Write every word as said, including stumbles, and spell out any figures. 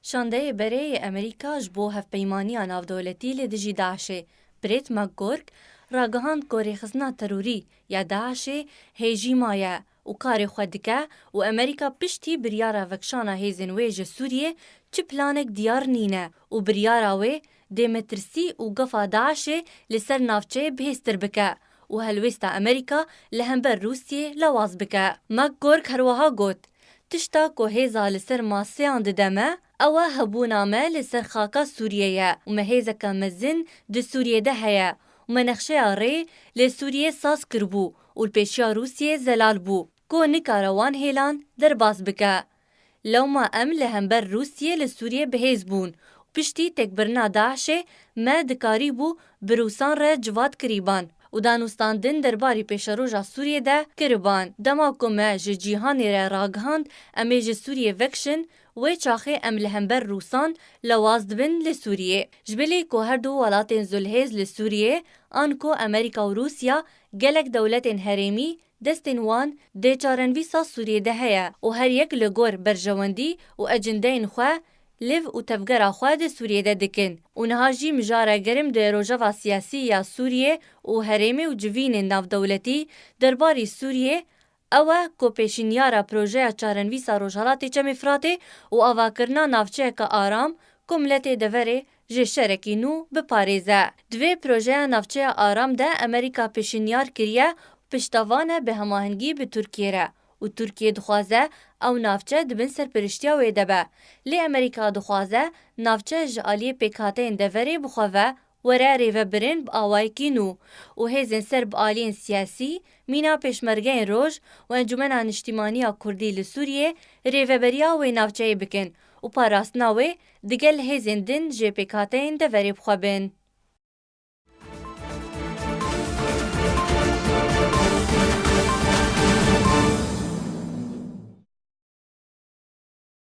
Şandeyê berê yê Amerîka ji bo Hevpeymaniya Navdewletî li dijî DAIŞê, Brett McGurk, ragihand ku rêxistina terorî ya DAIŞê hêjî maye û karê xwe dike û Amerîka piştî biryara vekişana hêzên wê ji Sûriyê çi planek diyar nîne û biryara wê dê metirsî û gefa DAIŞê li ser navçeyê bihêztir bike û helwêsta Amerîka li hember Rûsiyê lawaz bike. McGurk herwiha got, Tişta ku hêza li ser maseyan dide me, ew e hebûna me li ser xaka Sûriyê ye û me hêzeke mezin di Sûriyê de heye û me nexşeya rê li Sûriyê saz kiribû û li pêşiya Rûsiyê zelal bû ku nikare wan hêlan derbas bike. Lewma em li hember Rûsiyê li Sûriyê bi hêz bûn û piştî têkbirina DAIŞê me dikarîbû bi Rûsan re civat kirîban û danûstandin derbarî pêşeroja Sûriyê de kiriban. Dema ku me ji cîhanê re ragihand em ê ji Sûriyê vekişin, wê çaxê em li hember Rûsan lewaz dibin li Sûriyê. Ji bilî ku her du welatên zulhêz li Sûriyê, an ku Amerîka û Rûsya, gelek dewletên herêmî, destên wan di çarenivîsa Sûriyê de heye û her yek li gor berjewendî û ecindeyên xwe liv û tevgera xwe di Sûriyê de dikin û niha jî mijara germ di rojeva siyasî ya Sûriyê û herêmê û civînên navdewletî derbarî Sûriyê ew e ku pêşinyara projeya çarenivîsa Rojhelatê Çemê Firatê û avakirina navçeyeke aram ku miletê deverê ji şerekî nû biparêze. Di vê projeya navçeya aram de Amerîka pêşinyar kiriye û piştevan e bi hemahengî bi Tirkiyê re û Tirkiye dixwaze ew navçe di bin serpiriştiya wê de be. Lê Amerîka dixwaze navçe ji aliyê pêkhateyên deverê bi xwe ve were rêvebirin bi awayekî nû û hêzên ser bi aliyên siyasî, mîna Pêşmergeyên Roj û Encûmena Niştîmaniya Kurdî li Sûriyê rêveberiya wê navçeyê bikin û parastina wê digel hêzên din jê pêkhateyên deverê bi xwe bin.